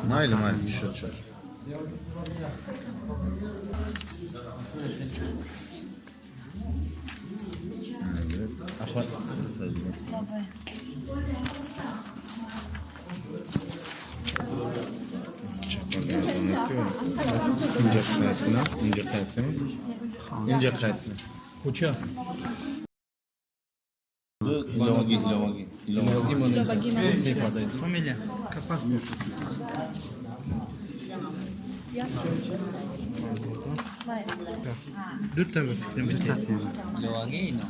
Майли, майли, шуд, шуд. Инҷа қайд кунам, инҷа қайд кунам, инҷа қайд кунам. Кӯча. Иловагӣ, иловагӣ, иловагӣ. Фамилия, паспорт. Дута ба фикрам битед. Иловагӣ ино.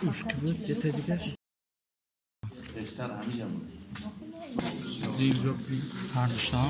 Уш ки буд, ҷета дигаш. Ҳар душта.